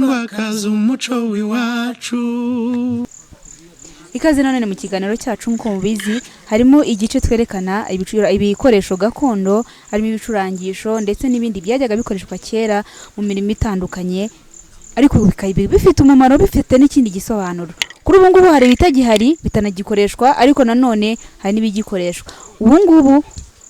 Dukundwakaza umuco w'iwacu. Ikaze nanone mu kiganiro cyacu. Nk'uko mubizi, harimo igice twerekana ibikoresho gakondo, harimo ibicurangisho ndetse n'ibindi byajyaga bikoreshwa kera mu mirimo itandukanye, ariko bikaba bifite umumaro, bifite n'ikindi gisobanuro. Kuri ubu ngubu hari ibitagihari, bitanagikoreshwa, ariko nanone hari n'ibigikoreshwa. Ubu ngubu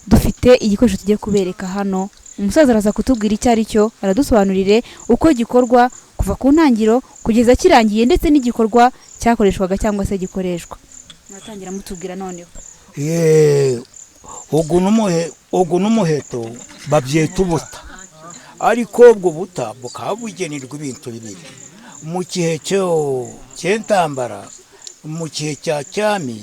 dufite igikoresho tugiye kubereka hano. Umusaza araza kutubwira icyo ari cyo, aradusobanurire uko gikorwa kuva ku ntangiriro kugeza kirangiye, ndetse n'igikorwa cyakoreshwaga cyangwa se gikoreshwa. Muratangira mutubwira noneho. Ye, ugu n'umuheto babyita ubuta, ariko ubwo buta bukaba bugenerwa ibintu bibiri. Mu gihe cyo cy'intambara, mu gihe cya cyami,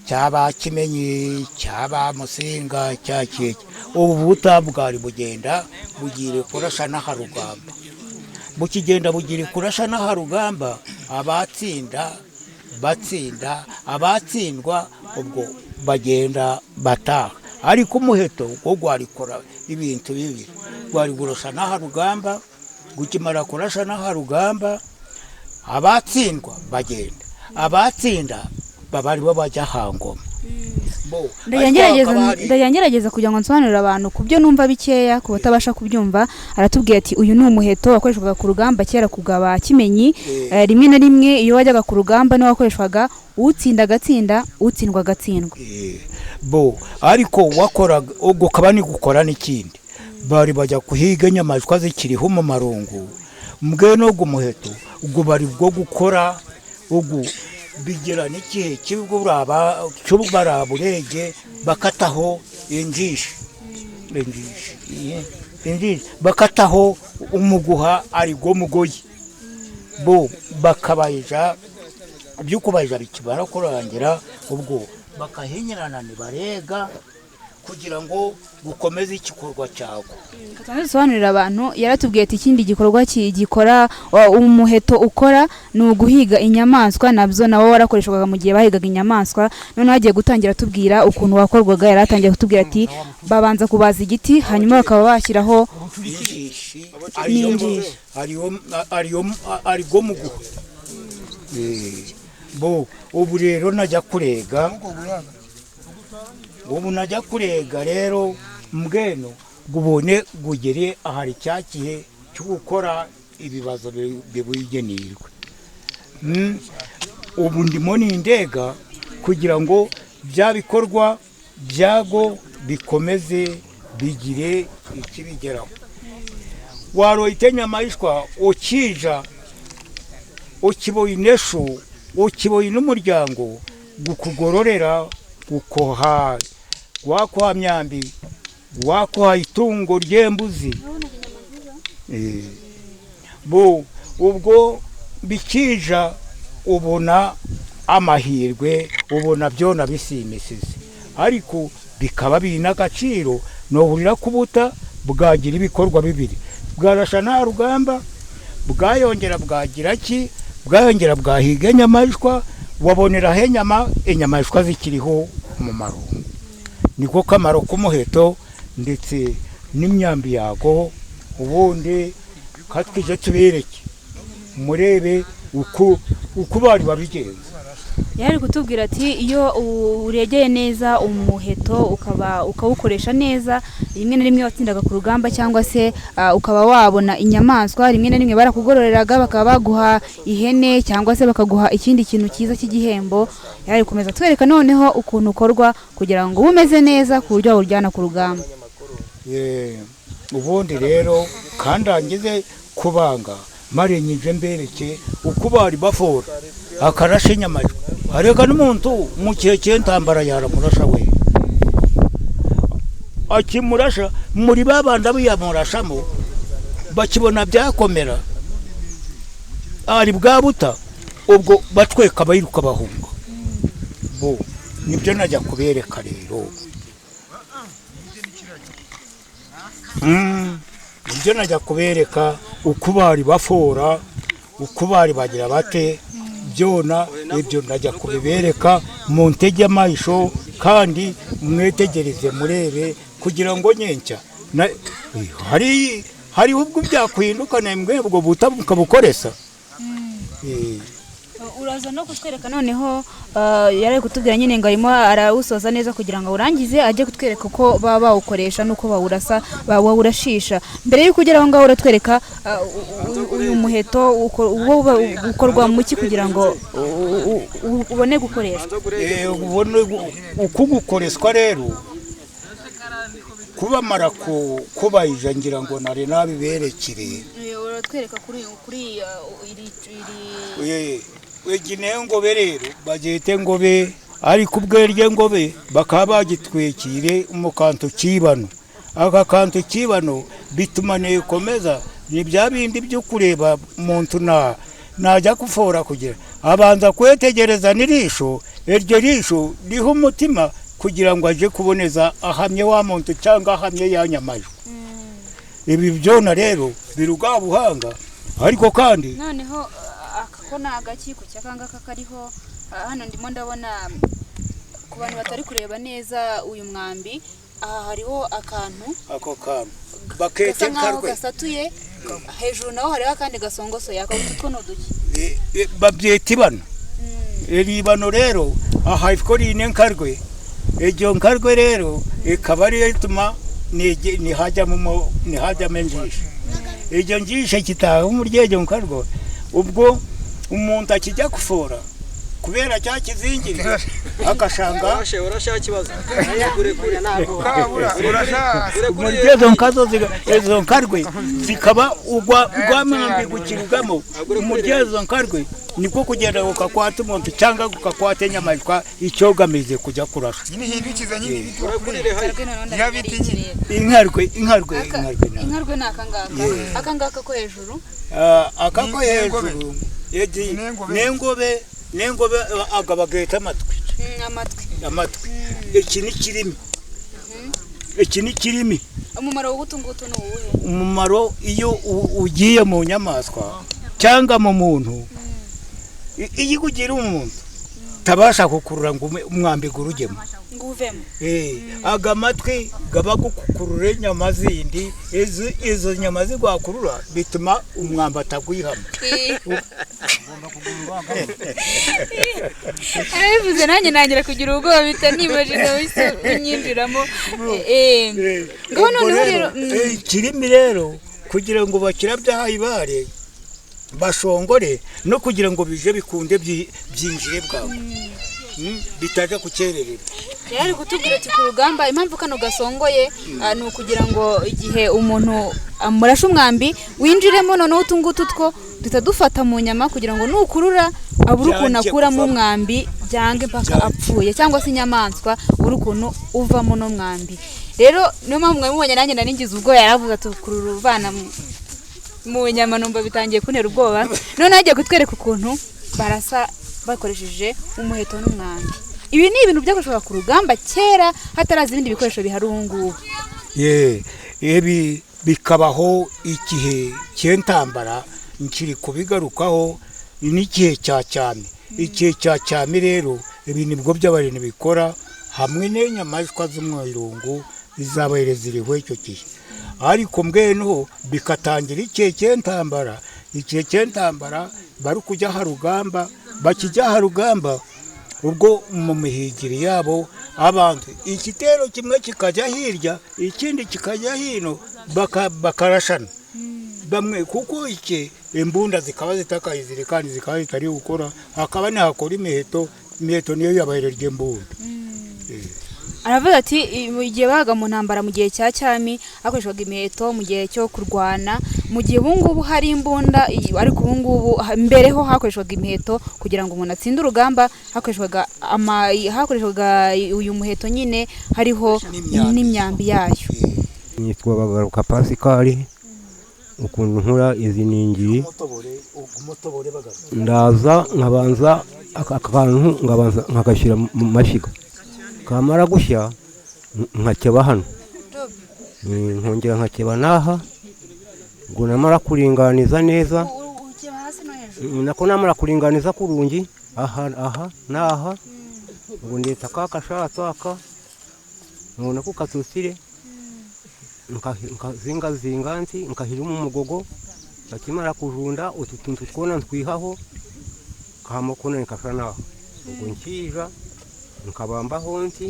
cyaba Kimenyi, cyaba Musinga, cya keke, ubu buta bwari bugenda bugire kurasha n'aharugamba, bukigenda bugira kurasha n'aharugamba, abatsinda batsinda, abatsindwa ubwo bagenda bataha. Ariko umuheto wo gwarikora ibintu bibiri: gwari gurasha n'aharugamba, gukimara kurasha n'aharugamba, abatsindwa bagenda, abatsinda baba aribo bajya hangoma. Bo, Ndajya ariko ngerageza hakaba hari- Ndajya ngerageza kugira ngo nsobanurire abantu ku byo numva bikeya, ku batabasha kubyumva. Aratubwira ati uyu ni umuheto wakoreshwaga ku rugamba kera ku bwa Kimenyi. Rimwe na rimwe iyo wajyaga ku rugamba niwo wakoreshwaga, utsinda agatsinda, utsindwa agatsindwa. Bo, ariko wakoraga ubwo ukaba ni gukora n'ikindi, bari bajya kuhiga inyamaswa zikiriho mu marungu. Mbwe no umuheto ubwo bari bwo gukora ugu bigira n'igihe cy'uraba cy'ubaraburege, bakataho injishi, injishi, injishi, bakataho umuguha ari go mugoyi. Bo bakabayija ibyo kubayija bikibara kurangira, ubwo bakahinyirana ntibarega kugira ngo gukomeze igikorwa cyago. Tubanze dusobanurire abantu. Yaratubwiye ati ikindi gikorwa gikora umuheto ukora ni uguhiga inyamaswa, nabyo nawo warakoreshwaga mu gihe bahigaga inyamaswa. Noneho agiye gutangira atubwira ukuntu wakorwaga. Yari atangiye kutubwira ati babanza kubaza igiti, hanyuma bakaba bashyiraho Injishi ariyo. N'injishi. Ariyo, ariyo, arigo muguha. Bo, ubu rero najya kurega, ubu najya kurega rero mbweno gubone gugere ahari cyakihe cyo gukora ibibazo bibugenirwe. Ubu ndimo nindega kugira ngo bya bikorwa byago bikomeze bigire ikibigeraho. Waroyite inyamaswa ukija ukiboye inesho, ukiboye n'umuryango gukugororera, gukoha wakuha myambi, wakuha itungo ry'embuzi. Bo, ubwo bikija ubona amahirwe, ubona byona bisimisize, ariko bikaba biri n'agaciro. Nohurira kubuta bwagira ibikorwa bibiri: bwarasha nta rugamba, bwayongera bwagira ki, bwayongera bwahiga inyamaswa, waboneraho inyama, inyamaswa zikiriho mu marungu. Niko kamaro k'umuheto ndetse n'imyambi yago. Ubundi katwije tubereke, murebe uko bari babigenza. Yari kutubwira ati iyo uregeye neza umuheto, ukaba ukawukoresha neza, rimwe na rimwe watsindaga ku rugamba cyangwa se ukaba wabona inyamaswa. Rimwe na rimwe barakugororeraga, bakaba baguha ihene cyangwa se bakaguha ikindi kintu cyiza cy'igihembo. Yari gukomeza twereka noneho ukuntu ukorwa kugira ngo ube umeze neza ku buryo wawujyana ku rugamba. Ye, ubundi rero kandangize kubanga mare nyije mbereke uko bari bafora akarasha inyamajwi. Areka n'umuntu mu gihe cy'intambara yaramurasha, we akimurasha muri babanda biyamurashamo, bakibona byakomera ari bwa buta, ubwo batweka bayiruka bahunga. Bo, nibyo najya kubereka rero. Ibyo najya kubereka uko bari bafora, uko bari bagira bate, byona ibyo najya kubibereka mu ntege amaisho, kandi mwetegereze murebe kugira ngo nyenca hari Hariho ubwo byakwihinduka nemwe ubwo buta bukabukoresa. Uraza no kutwereka noneho, yari ari kutubwira nyine ngo arimo arawusoza neza kugira ngo awurangize, ajye kutwereka uko baba bawukoresha n'uko bawurasa, bawurashisha. Mbere y'uko ugera aho ngaho uratwereka uyu muheto uwo ukorwa mu ki kugira ngo ubone gukoreshwa. Ubone uko gukoreshwa rero kubamara kubayija, ngira ngo nari nabiberekire. Uratwereka kuri iri Egi nengobe rero bagete ngobe, ariko ubwerye ngobe bakaba bagitwikire mu kantu kibano. Aka kantu kibano bituma nekomeza ni bya bindi byo kureba umuntu na najya kufora kugira abanza kwetegereza n'irisho, iryo risho riho umutima kugira ngo aje kuboneza ahamye wa muntu cyangwa ahamye yanyamajwe. Ibi byona rero biruga buhanga, ariko kandi noneho aka ko ni agaki ku cyakangaka kariho hano ndimo ndabona ku bantu batari kureba neza uyu mwambi, aha hariho akantu ako kantu bakete gasa nkaho nkarwe gasatuye, hejuru naho hariho akandi gasongosoye, ako utwo ni uduki. Babyita ibano. Iri bano rero aha ifiko rine nkarwe, iryo nkarwe rero ikaba ariyo ituma nihajyamo injishe. Iryo njishe kitaha muri iryo nkarwe, ubwo umuntu akijya kufora kubera cya kizingiri akashanga muri izo nkazo izo nkarwe zikaba ugwa mwambi gukirugamo muri izo nkarwe, niko kugenda ukakwata umuntu cyangwa ukakwata inyamaswa icyogamize kujya kurasha. Nkarwe noneho ndabona ari iki rero. Inkarwe inkarwe inkarwe na Inkarwe ni akangaka, akangaka ko hejuru. Aka ko hejuru egi nengobe nengobe aga bageta amatwi. Amatwi. Amatwi. Iki ni kirimi. Iki ni kirimi. Umumaro w'utu ngutu ni uwuhe? Umumaro iyo ugiye mu nyamaswa cyangwa mu muntu, iyo ugira umuntu tabasha kukurura ngo umwambi gurugemo ngo uvemo. Aga matwi gaba gukurura inyama zindi, izo nyama zigwakurura bituma umwambi atagwihama. Arabivuze nanjye nangira kugira ubwoba bita nibajije wese unyinjiramo. Ngaho noneho rero ikirimi rero kugira ngo bakirabyaha ibare bashongore no kugira ngo bije bikunde byinjire bwawe bitaje kukererera. Yari kutubwira ati ku rugamba impamvu kano gasongoye ni ukugira ngo igihe umuntu amurashe umwambi winjiremo, noneho utu ngutu two duhita dufata mu nyama kugira ngo nukurura abure ukuntu akuramo umwambi byange mpaka apfuye, cyangwa se inyamaswa ubure ukuntu uvamo no mwambi. Rero niyo mpamvu mwabibonye nanjye nari ngize ubwoba, yaravuze ati kurura uvana mu nyama numva bitangiye kuntera ubwoba. None agiye kutwereka ukuntu barasa bakoresheje umuheto n'umwambi. Ibi ni ibintu byakoreshwaga ku rugamba kera hataraza ibindi bikoresho bihari ubu ngubu. Ibi bikabaho igihe cy'intambara, nkiri kubigarukaho n'igihe cya cyami. Igihe cya cyami rero ibi nibwo by'abantu bikora hamwe n'inyamaswa z'umwirungu izabahereza iriho icyo gihe. Ariko mbwenuho bikatangira igihe cy'intambara. Igihe cy'intambara bari kujya harugamba, bakijya harugamba ubwo mu mihigiri yabo abantu igitero kimwe kikajya hirya ikindi kikajya hino, bakarashana bamwe kuko iki imbunda zikaba zitakayizire kandi zikaba zitari gukora, hakaba nahakora imiheto, imiheto niyo yabahererye imbunda. Aravuga ati igihe babaga mu ntambara mu gihe cya cyami hakoreshwaga imiheto mu gihe cyo kurwana, mu gihe ubu ngubu hari imbunda, ariko ubu ngubu mbere ho hakoreshwaga imiheto kugira ngo umuntu atsinde urugamba, hakoreshwaga uyu muheto nyine hariho n'imyambi yayo. Nitwa Bagaruka Pascal, ukuntu nkora izi ningiri ndaza nkabanza aka kantu nkabanza nkagashyira mu mashyiga, kamara gushya nkakeba hano, nkongera nkakeba n'aha, ngo namara kuringaniza neza, nako namara kuringaniza kurungi aha aha n'aha, ngo ndeta ka kashatsi aka, ngo nako katusire Nkazingazinga nti nkahiramo umugogo bakimara kujunda utu tuntu twona ntwihaho kahama kona nkasa naho ubwo nkija nkabambaho nti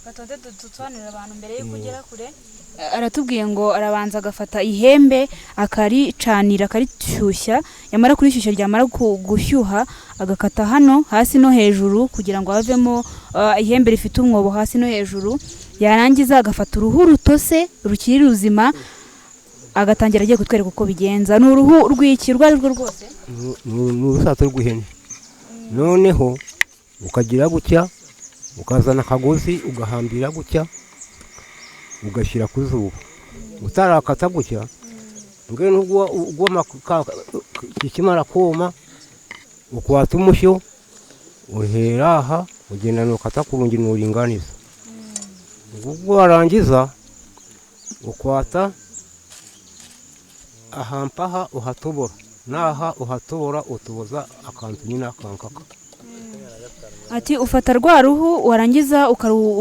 Gatonde dusobanurira abantu mbere yuko ugera kure. Aratubwiye ngo arabanza agafata ihembe akaricanira akarishyushya, yamara kurishyushya ryamara gushyuha agakata hano hasi no hejuru kugira ngo havemo ihembe rifite umwobo hasi no hejuru, yarangiza agafata uruhu rutose rukiri ruzima agatangira agiye kutwereka uko bigenza. Ni uruhu rw'iki urwo ari rwo rwose? Ni urusato rw'ihene. Noneho ukagira gutya ukazana akagozi ugahambira gutya ugashyira ku zuba utarakata gutya mbwene ubwo kikimara kuma ukwata umushyo uhera aha ugenda nukata kurungi nuringaniza ubwo warangiza ukwata ahampaha uhatobora naha uhatobora utoboza akantu nyine akankaka. Ati ufata rwa ruhu warangiza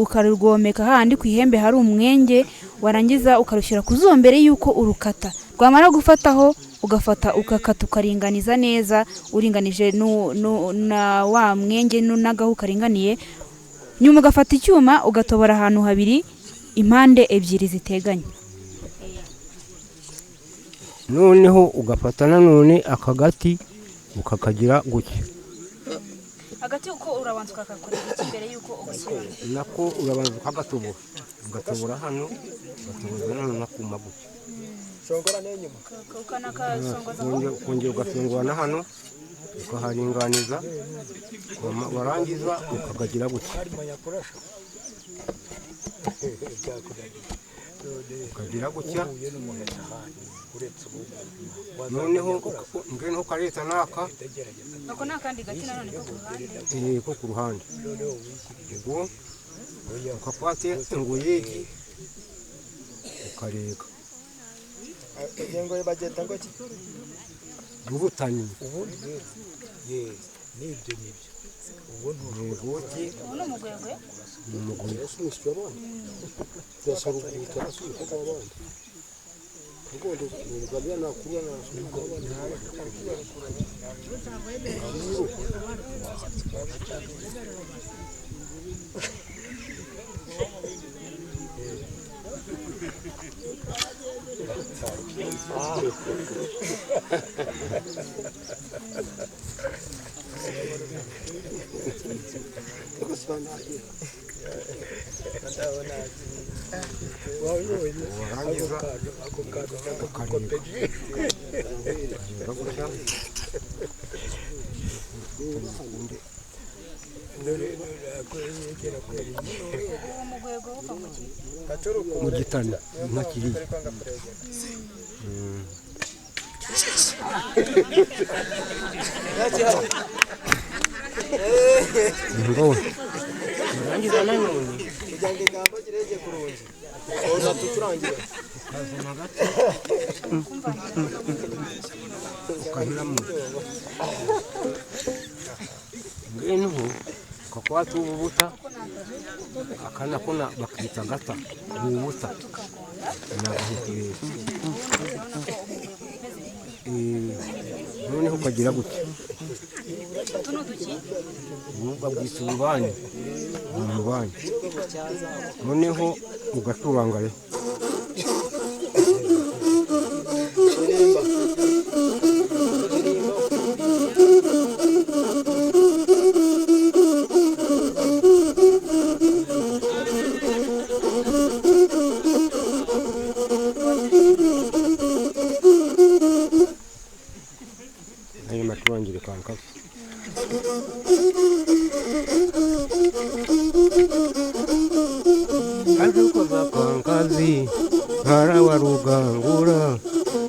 ukarugomeka handi ku ihembe hari umwenge, warangiza ukarushyira ku zuba mbere yuko urukata, rwamara gufataho ugafata ukakata ukaringaniza neza uringanije na wa mwenge n'agahu karinganiye, nyuma ugafata icyuma ugatobora ahantu habiri impande ebyiri ziteganye. Noneho ugafata nanone akagati ukakagira gutya. Agati uko urabanza ukakakorera iki mbere yuko ugashyira? Nako urabanza ukagatobora ugatobora hano ugatoboza nanone nakuma gutya ukongera ugasongora na hano ukaharinganiza, warangiza ukakagira gutya ukagira gutya. Noneho ngeno ukareta naka ako nakandi gati nanone ko ku ruhande ko ku ruhande ubwo ukakwate inguyiki ukareka ingo bageta ngo ki ubutanyi ubundi ye nibyo nibyo ubwo nturuguti ubu umugwegwe umugwegwe mu gitani nka kiriya. Urangiza nanone kugira ngo igamba kirege kurungi oza tuturangira ukazana gato ukahiramo ngeno ukakwata ububuta akana kona bakita gata ububuta noneho ukagira gutya babwita ububanyi umubanyi noneho ugacuranga re ayo macurangire kankazi. Ashukuza kankazi harawa rugangura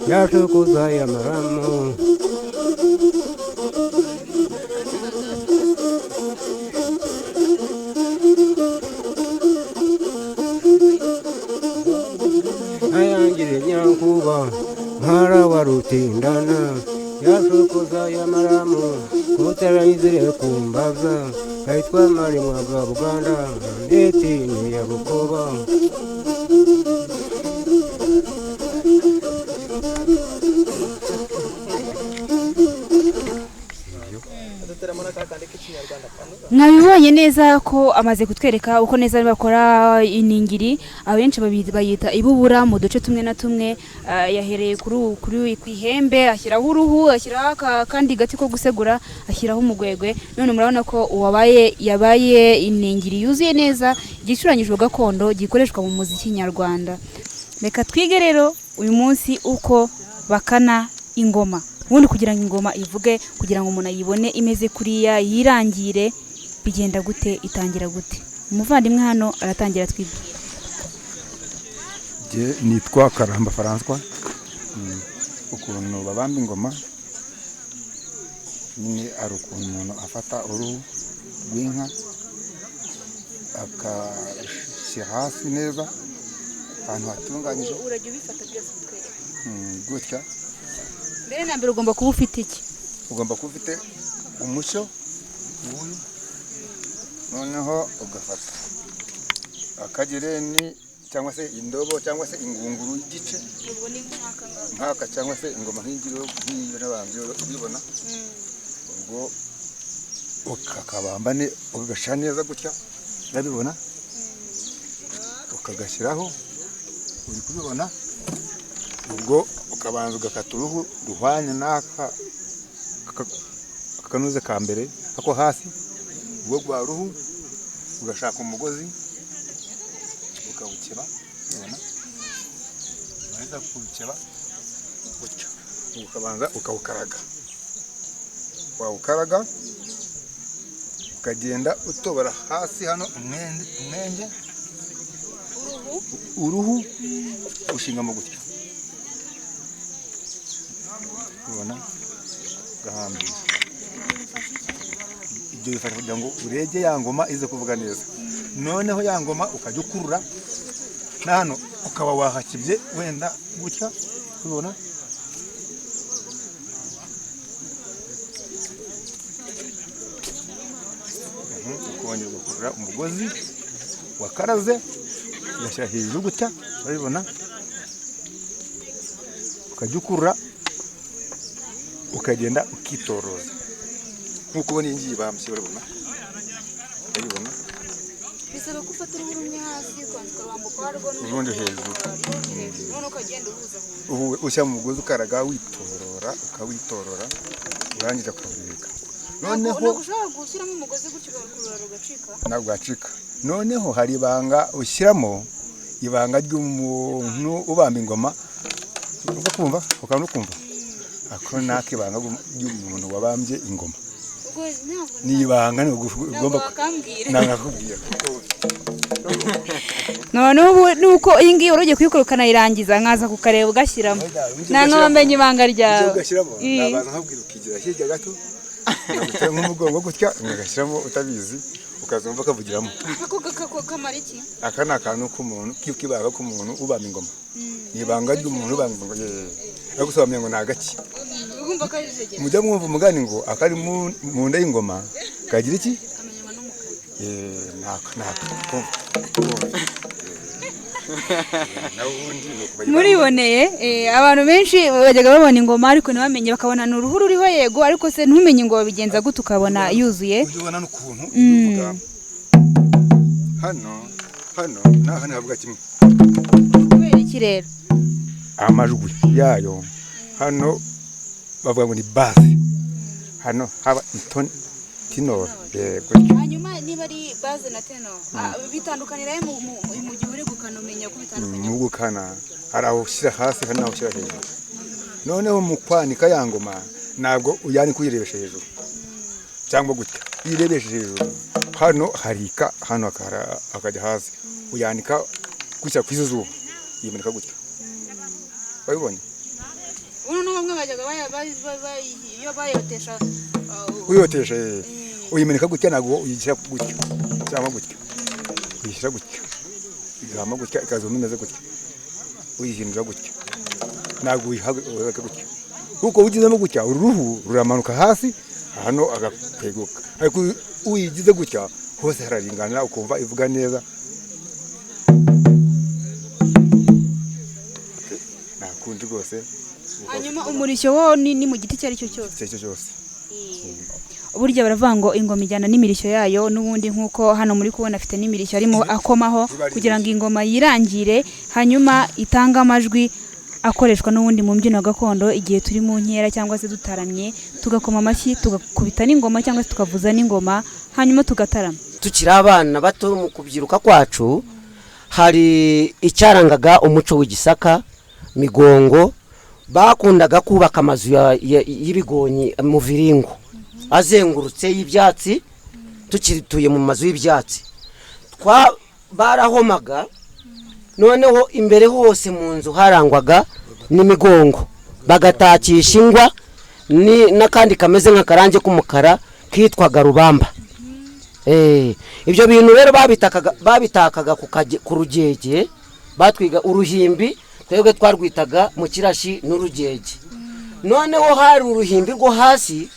yashukuza yamaramu ayangire nyankuba harawa rutindana yashukuza yamaramu kutarayizire kumbaza kaitwa mali mwaga Buganda ndeti ni ya Bukoba. Mwabibonye neza ko amaze kutwereka uko neza bakora iningiri, abenshi bayita ibubura mu duce tumwe na tumwe. Yahereye kuri ku ihembe, ashyiraho uruhu, ashyiraho akandi gati ko gusegura, ashyiraho umugwegwe. None murabona ko uwabaye yabaye iningiri yuzuye neza, igicurangijwe gakondo gikoreshwa mu muziki nyarwanda. Reka twige rero uyu munsi uko bakana ingoma. Ubundi kugira ngo ingoma ivuge, kugira ngo umuntu ayibone imeze kuriya yirangire, bigenda gute, itangira gute? Umuvandimwe hano aratangira twibwira. Jye nitwa Karamba François. Ukuntu babamba ingoma nyine ari ukuntu umuntu afata uruhu rw'inka akashyira hasi neza ahantu hatunganyije. Urajya ubifata byose utwereka gutya. Mbere na mbere ugomba kuba ufite iki? Ugomba kuba ufite umucyo nguyu, noneho ugafata akagereni cyangwa se indobo cyangwa se ingunguru y'igice nkaka cyangwa se ingoma nk'ingiro nk'iyo n'abambyi ubibona, ubwo ukakabamba ukagashyira neza gutya, urabibona, ukagashyiraho, uri kubibona. Ubwo ukabanza ugakata uruhu ruhwanye n'aka kanoze ka mbere ako hasi, ubwo rwa ruhu ugashaka umugozi ukawukeba, ubona warangiza kuwukeba gutyo, ukabanza ukawukaraga, wawukaraga ukagenda utobora hasi hano umwenge uruhu ushingamo gutyo, ubona gahambira. Ibyo bifasha kugira ngo urege ya ngoma ize kuvuga neza. Noneho ya ngoma ukajya ukurura na hano ukaba wahakibye wenda gutya, ubona ukongera ugakurura umugozi wakaraze ugashyira hejuru gutya, urabibona, ukajya ukurura ukagenda ukitoroza nkuko ubona iyi ngiyi bambye, urabibona, urabibona. Bisaba ko ufata uruhu rumwe hasi ukanza ukabambuka warwo urundi hejuru, none ukagenda uhuza huza, ushyira mu mugozi ukaraga witorora, ukawitorora urangiza ukawureka. Noneho ntabwo ushobora gushyiramo umugozi gutyo ugakurura rugacika, ntabwo wacika. Noneho hari ibanga ushyiramo, ibanga ry'umuntu ubamba ingoma, ukumva ukaba ukumva ako naka ibanga ry'umuntu wabambye ingoma ni ibanga ugomba nakubwira. Noneho ubu nuko iyi ngiyi urugiye kuyikora ukanayirangiza nkaza kukareba ugashyiramo, nta wamenye ibanga ryawe ugashyiramo. Nabanza nkabwira ukigira hirya gato nagutera nk'umugongo gutya ugashyiramo utabizi, ukazumva kavugiramo. Ako kamara iki? Aka ni akantu k'umuntu k'ibanga k'umuntu ubamba ingoma, ni ibanga ry'umuntu ubamba ingoma. Ariko usobanuye ngo ni agaki, mujya mwumva umugani ngo akari mu nda y'ingoma kagira iki? Naka Muriboneye abantu benshi bajyaga babona ingoma ariko ntibamenye, bakabona ni uruhu ruriho yego, ariko se ntumenye ngo babigenza gute, ukabona yuzuye. Ubona n'ukuntu uvuga hano hano na hano havuga kimwe. Kubera iki rero? Amajwi yayo hano bavuga ngo ni base, hano haba tenor. Hanyuma niba ari base na tenor bitandukanira mu gihe uri gukana, umenya ko bitandukanye? Mu gukana hari aho ushyira hasi, hari n'aho ushyira hejuru. Noneho mu kwanika ya ngoma ntabwo uyanika uyirebesha hejuru cyangwa gutya, uyirebesha hejuru hano harika, hano akajya hasi, uyanika gutya ku izuba, yimanika gutya, wabibonye? Ubu bamwe bajyaga iyo bayotesha, uyotesha uyimanika gutya, ntabwo uyishyira gutya cyangwa gutya, uyishyira gutya igahama gutya, ikazuma imeze gutya, uyihindura gutya, ntabwo uyihagarika gutya, kuko ugizemo gutya uruhu ruramanuka hasi hano agateguka, ariko uyigize gutya hose hararingana, ukumva ivuga neza. ukundi rwose. Hanyuma umurishyo wo ni mu giti icyo ari cyo cyose? Icyo ari cyo cyose. Burya baravuga ngo ingoma ijyana n'imirishyo yayo, n'ubundi nk'uko hano muri kubona afite n'imirishyo arimo akomaho kugira ngo ingoma yirangire, hanyuma itange amajwi akoreshwa n'ubundi mu mbyino gakondo igihe turi mu nkera cyangwa se dutaramye, tugakoma amashyi, tugakubita n'ingoma cyangwa se tukavuza n'ingoma, hanyuma tugatarama. Tukiri abana bato mu kubyiruka kwacu, hari icyarangaga umuco w'Igisaka Migongo. Bakundaga kubaka amazu y'ibigonyi mu viringo azengurutse y'ibyatsi. Tukituye mu mazu y'ibyatsi, barahomaga, noneho imbere hose mu nzu harangwaga n'imigongo, bagatakisha ingwa n'akandi kameze nk'akarange k'umukara kitwaga rubamba. Ibyo bintu rero babitakaga ku rugege, batwiga uruhimbi, twebwe twarwitaga mu kirashi n'urugege. Noneho hari uruhimbi rwo hasi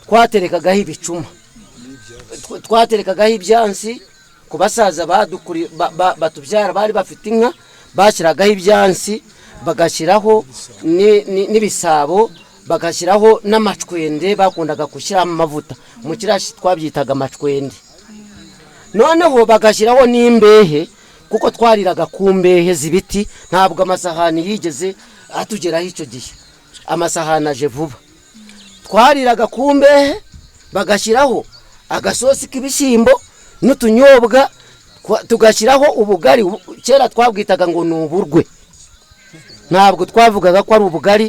twaterekagaho ibicuma, twaterekagaho ibyansi. Ku basaza batubyara bari bafite inka, bashyiragaho ibyansi, bagashyiraho n'ibisabo, bagashyiraho n'amacwende. Bakundaga gushyiramo amavuta, mu kirashi twabyitaga amacwende. Noneho bagashyiraho n'imbehe, kuko twariraga ku mbehe z'ibiti, ntabwo amasahani yigeze atugeraho icyo gihe, amasahani aje vuba. Twariraga ku mbehe, bagashyiraho agasosi k'ibishyimbo n'utunyobwa, tugashyiraho ubugari. Kera twabwitaga ngo ni uburwe, ntabwo twavugaga ko ari ubugari.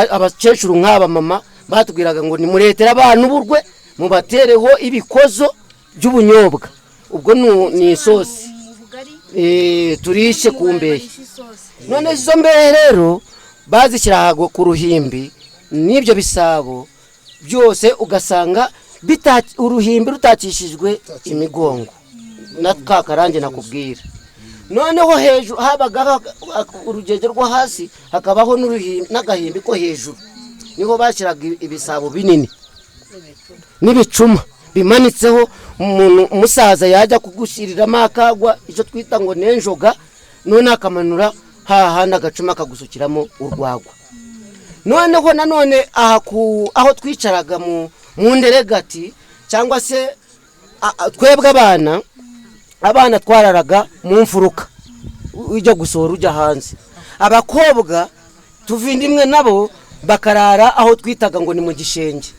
Abakecuru nk'aba mama batubwiraga ngo nimuretere abana uburwe, mubatereho ibikozo by'ubunyobwa, ubwo ni isosi, turishe ku mbehe. None izo mbehe rero bazishyira ku ruhimbi n'ibyo bisabo byose, ugasanga uruhimbi rutakishijwe imigongo na ka karange nakubwira. Noneho hejuru habagaho urugege rwo hasi, hakabaho n'agahimbi ko hejuru, niho bashyiraga ibisabo binini n'ibicuma bimanitseho. Umuntu umusaza yajya kugushyiriramo akagwa, icyo twita ngo nenjoga, none akamanura hahandi agacuma akagusukiramo urwagwa. Noneho nanone aha aho twicaraga mu nderegati cyangwa se twebwe abana twararaga mu mfuruka, ujya gusohora ujya hanze. Abakobwa tuvindimwe nabo bakarara aho twitaga ngo ni mu gishenge,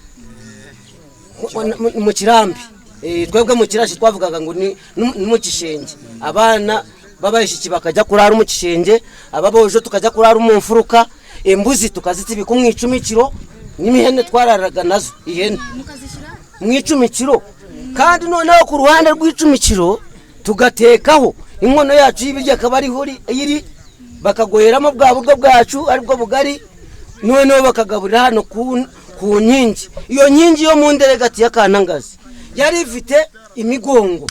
mu kirambi. Twebwe mu kirashi twavugaga ngo ni mu gishenge. Abana b'abashiki bakajya kurara mu gishenge, ababojo tukajya kurara mu mfuruka, imbuzi tukazitibika mu icumikiro, n'imihene twararaga nazo ihene mu icumikiro. Kandi noneho ku ruhande rw'icumikiro tugatekaho inkono yacu y'ibiryo, akaba ariho iri, bakagoheramo bwa buryo bwacu aribwo bugari. Noneho bakagaburira hano ku nkingi. Iyo nkingi yo mu nderegati ya Kantangazi yari ifite imigongo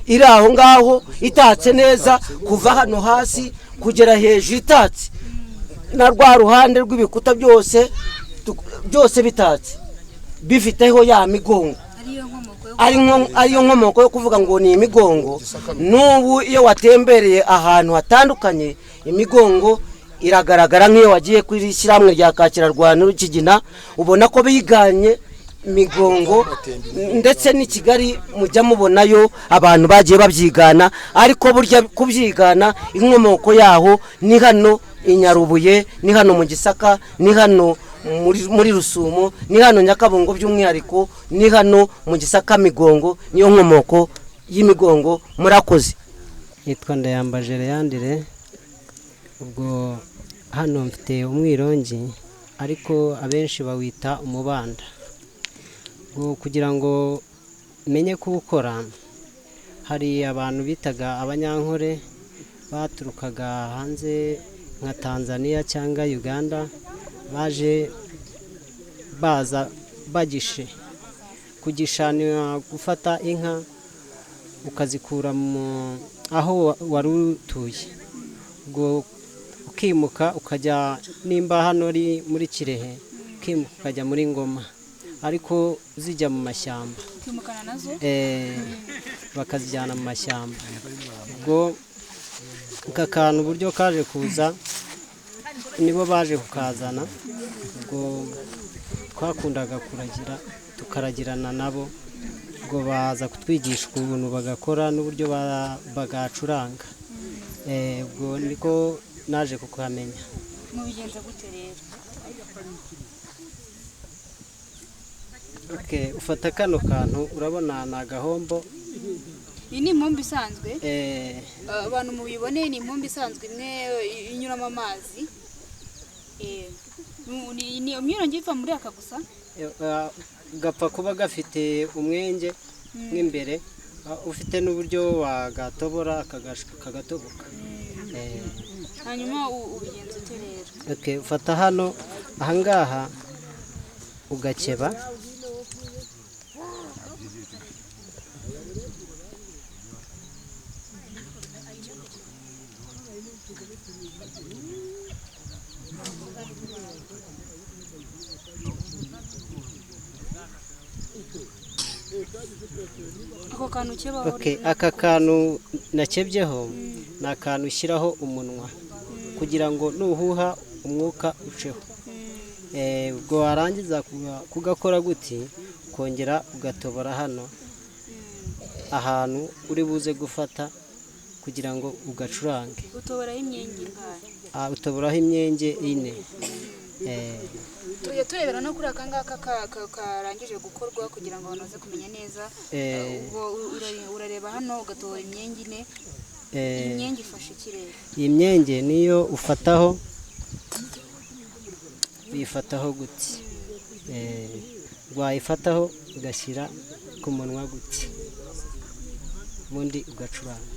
iri aho ngaho itatse neza, kuva hano hasi kugera hejuru itatse, na rwa ruhande rw'ibikuta byose byose bitatse, bifiteho ya migongo, ariyo nkomoko yo kuvuga ngo ni imigongo. N'ubu iyo watembereye ahantu hatandukanye imigongo iragaragara, nk'iyo wagiye kuri ishyirahamwe rya Kakirarwana Rukigina, ubona ko biganye migongo, ndetse n'i Kigali mujya mubonayo abantu bagiye babyigana. Ariko burya kubyigana inkomoko yaho ni hano i Nyarubuye, ni hano mu Gisaka, ni hano muri Rusumo, ni hano Nyakabungo, by'umwihariko ni hano mu Gisaka Migongo, niyo nkomoko y'imigongo. Murakoze. Nitwa Ndayambaje Leandre. Ubwo hano mfite umwirongi, ariko abenshi bawita umubanda. Kugira ngo menye kuwukora, hari abantu bitaga abanyankore baturukaga hanze nka Tanzania cyangwa Uganda, baje baza bagishe. Kugisha ni gufata inka ukazikura mu aho wari utuye, ubwo ukimuka ukajya, nimba hano ari muri Kirehe, ukimuka ukajya muri Ngoma, ariko zijya mu mashyamba, bakazijyana mu mashyamba. Ubwo Aka kantu uburyo kaje kuza nibo baje kukazana, ubwo twakundaga kuragira tukaragirana nabo, ubwo baza kutwigisha ukuntu bagakora n'uburyo bagacuranga. Ubwo niko naje kukamenya. Mubigenza gute rero? Okay, ufata kano kantu urabona ni agahombo. Iyi ni impombo isanzwe. Abantu mubibone ni impombo isanzwe imwe inyuramo amazi. Ni umwirongi iva muri aka gusa? Gapfa kuba gafite umwenge mw'imbere, ufite n'uburyo wagatobora kagatoboka. Hanyuma ubigenza ute rero? Okay, ufata hano ahangaha ugakeba. Ako kantu ukebaho? Okay, aka kantu nakebyeho ni akantu ushyiraho umunwa kugira ngo nuhuha umwuka uceho. Ubwo warangiza kugakora guti ukongera ugatobora hano ahantu uri buze gufata kugira ngo ugacurange. Utoboraho imyenge ingahe? Utoboraho imyenge 4. Tujya turebera no kuri aka ngaka karangije gukorwa kugira ngo abantu baze kumenya neza. Ubwo urareba hano ugatobora imyenge 4. Imyenge ifashe ikirere. Iyi myenge niyo ufataho, uyifataho guti. Wayifataho ugashyira ku munwa guti, ubundi ugacuranga.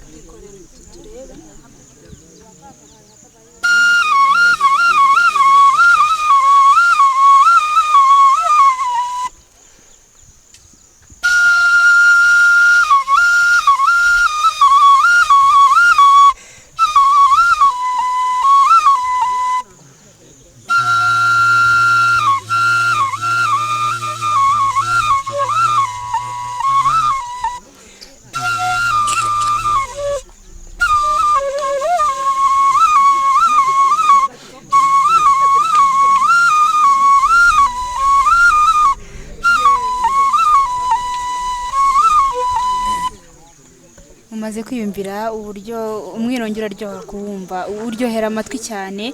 Umaze kwiyumvira uburyo umwirongi uraryoha kuwumva, uryohera amatwi cyane.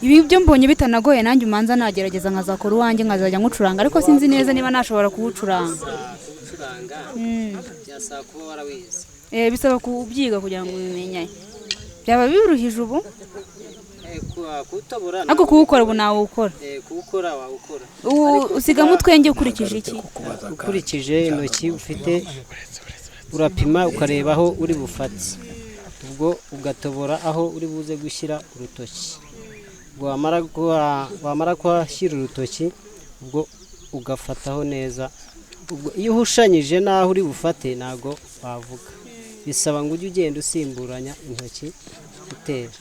Ibi byo mbonye bitanagoye, nanjye umanza nagerageza nkazakora uwanjye nkazajya nkucuranga, ariko sinzi neza niba nashobora kuwucuranga. Byasaba kuba warawize. Bisaba kubyiga kugira ngo ubimenye. Byaba biruhije ubu? Kuwutobora ariko kuwukora ubu nawukora. Kuwukora wawukora. Usigamo utwenge ukurikije iki? Ukurikije intoki ufite urapima ukareba aho uri bufate, ubwo ugatobora aho uri buze gushyira urutoki. Ubwo wamara kuhashyira urutoki, ubwo ugafataho neza. Ubwo iyo uhushanyije n'aho uri bufate ntago wavuga, bisaba ngo ujye ugenda usimburanya intoki utera.